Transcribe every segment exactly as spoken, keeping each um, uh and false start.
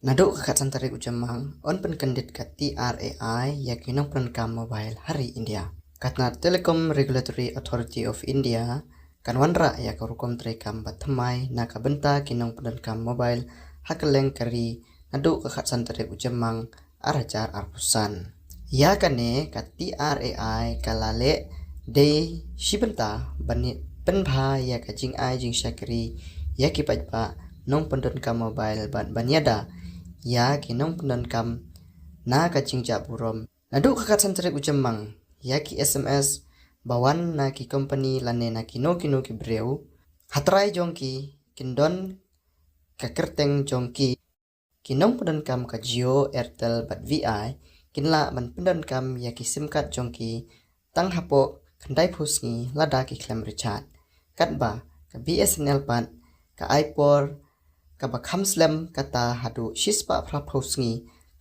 Naduh ka khatsan tarik u Jymmang yn pynkyndit ka T R A I ïa ki nongpyndonkam mobile ha ri India. Ka tnat Telecom Regulatory Authority of India kan wanrah ïa ka rukom treikam bathymmai na ka bynta ki nongpyndonkam mobile ha kylleng ka ri naduh ka khatsan tarik u Jymmang ar hajar arphew san. Ïa kane ka T R A I ka la leh dei shi bynta ban pynbha ïa ka jingai jingshakri ïa ki paidbah nongpyndonkam mobile bad ban ïada ïa ki nongpyndonkam na ka jingjah burom naduh ka khatsan tarik u Jymmang ïa ki S M S ba wan na ki kompani lane na kino kino ki briew. Ha trai jong ki kin don ka kyrteng jong ki. Ki nongpyndonkam ka Jio, Airtel bad V I kin lah ban pyndonkam ïa ki sim card jong ki tang hapoh khyndai phew sngi lada ki khlem recharge. Katba ka B S N L pat ka ai por kaba kham slem kata haduh shispah phra phew sngi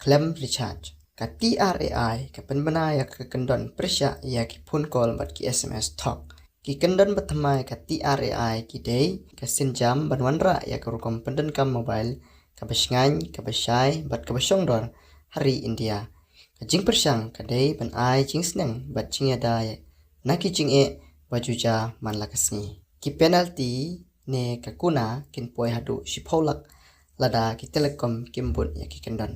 khlem recharge. Ka T R A I ka pynbna ïa ka kyndon pyrshah ïa ki phone call bad ki S M S thok. Ki kyndon bathymmai ka T R A I ki dei ka sienjam ban wanrah ïa ka rukom pyndonkam mobile kaba shngaiñ, kaba shai bad kaba shongdor ha ri India. Ka jingpyrshang ka dei ban ai jingsneng bad jingïada na ki jingeh ba ju jia man la ka sngi. Ki penalty ne ka kuna kin poi haduh shiphew lak lada ki telecom kim bud ïa ki kyndon.